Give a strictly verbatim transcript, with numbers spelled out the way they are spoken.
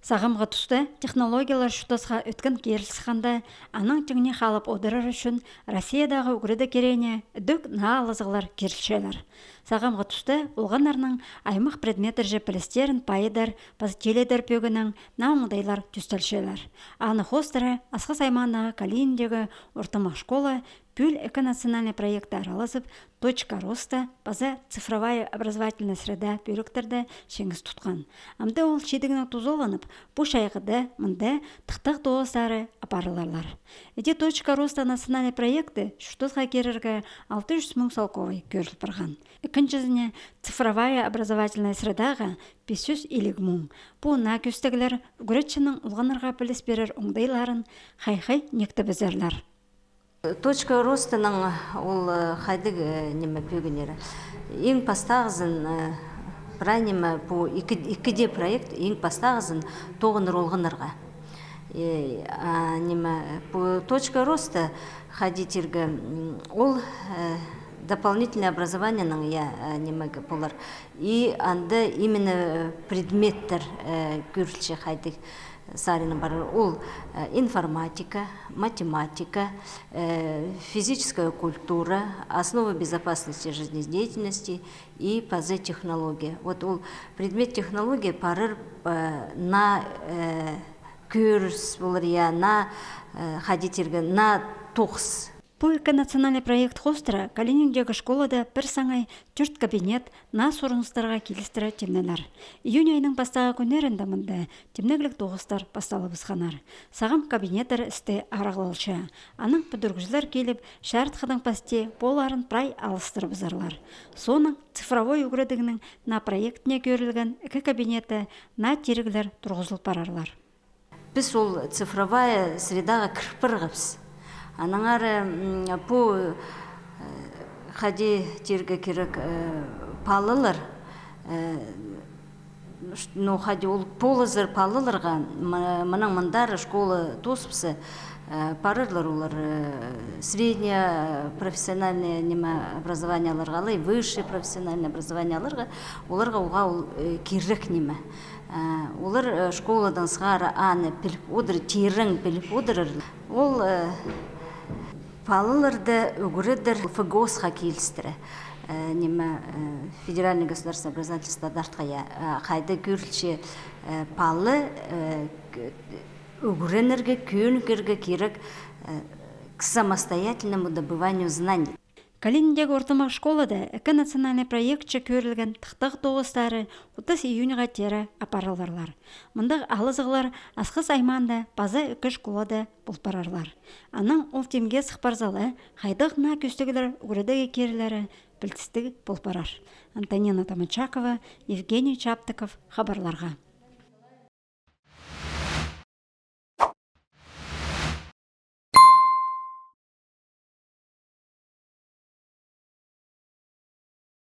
Сағамғы туста технологиялар чуртасха ӧткін киріліс ханда, анаң тиңне халып одырар ӱчӱн Россиядағы ӱгредіг кирегіне ідӧк наа алызығлар кирілчелер. Сағамғы туста олғаннарның аймах предметтерҷе пілістерін пайыдар паза тиледер пӧгінең наа оңдайлар тӧстелчелер. Аны хоостыра Асхыс аймағындағы Калининдегі ортымах школа пӱӱл ікі национальный проектте араласып, «Точка роста» паза «Цифровая образовательная среда» пӧліктерде чиңіс тутхан. Амды ол чидігінең тузаланып, пу чайғыда мында тыхтағ тоғыстары апарыларлар. Іди «Точка роста» национальный проекті чуртасха кирерге алты чӱс муң салковай кӧріл парған. Ікінҷізіне «Цифровая образовательная средаға» пис чӱс илиг муң. Пу наа кӧстеглер ӱгретчінің олғаннарға піліс пирер оңдайларын хай-хай нектебізерлер. «Точка ростаның» ол, э, хайдағ, э, ниме пӧгіннері. Иң пастағызын, э, прай ниме, пу ікі, ікі дее проект иң пастағызын тоғынар олғаннарға. Э, а, ниме, пу «Точка роста» хайди тирге, м, ол, э, дополнительное образованиенің, я, э, ниме полар. И анда именно, э, предметтер, э, кӧрілче хайдағ саринаң парар. Ол, э, информатика, математика, э, физическая культура, основы безопасности жизнедеятельности и паза технология. Вот ол предмет технология парар, э, наа, э, кӧріс полар, я, наа, э, хайди тирге, наа тоғыс. Пу ікі национальный проект хоостыра Калининдегі школада пір саңай тӧрт кабинет наа сурыныстарға килістіре тимненер. Июнь айының пастағы кӱннерінде мында тимнегліг тоғыстар пасталыбысханнар. Сағам кабинеттер істі арығлалча. Анаң пӱдірігҷілер киліп, чарытхыдаң пасти поларын прай алыстырыбызарлар. Соонаң цифровой ӱгредігнің наа проектіне кӧрілген ікі кабинетте наа тиріглер турғызыл парарлар. Піс ол цифровая средаға кіріп парғабыс. Аннаңар, м, пу, э, хайди тирге кирек, э, палалар, э, ш-, ну, хайди ол полызар палаларға, м-, мынаң мындар школа тоозыбысса, э, парарлар олар, э, средняя, э, профессиональная ниме образованиеларға, алай высшее профессиональное образованиеларға, оларға уғаа ол, э, кирек ниме. Э, олар, э, школадаң сығара аны піліп одыр, тирең піліп одырар. Ол, э, палаларды ӱгредер ФГОС-ха килістіре. Э, ниме, э, федеральный государственный образовательный стандартха, я, э, хайда кӧрілче, э, пала, э, к-, ӱгренерге, кӧнікерге кирек, э, к самостоятельному добыванию знаний. Калининдегі ортымах школада ікі национальный проектче кӧрілген тыхтағ тоғыстары отыс июньға теере апарыларлар. Мындағ алызығлар Асхыс аймаанда паза ікі школада пол парарлар. Анаң ол тимге сых парза ла, хайдағ наа кӧстеглер ӱгредіге кирілері пілдістіг пол парар. Антонина Томачакова, Евгений Чаптыков, хабарларға.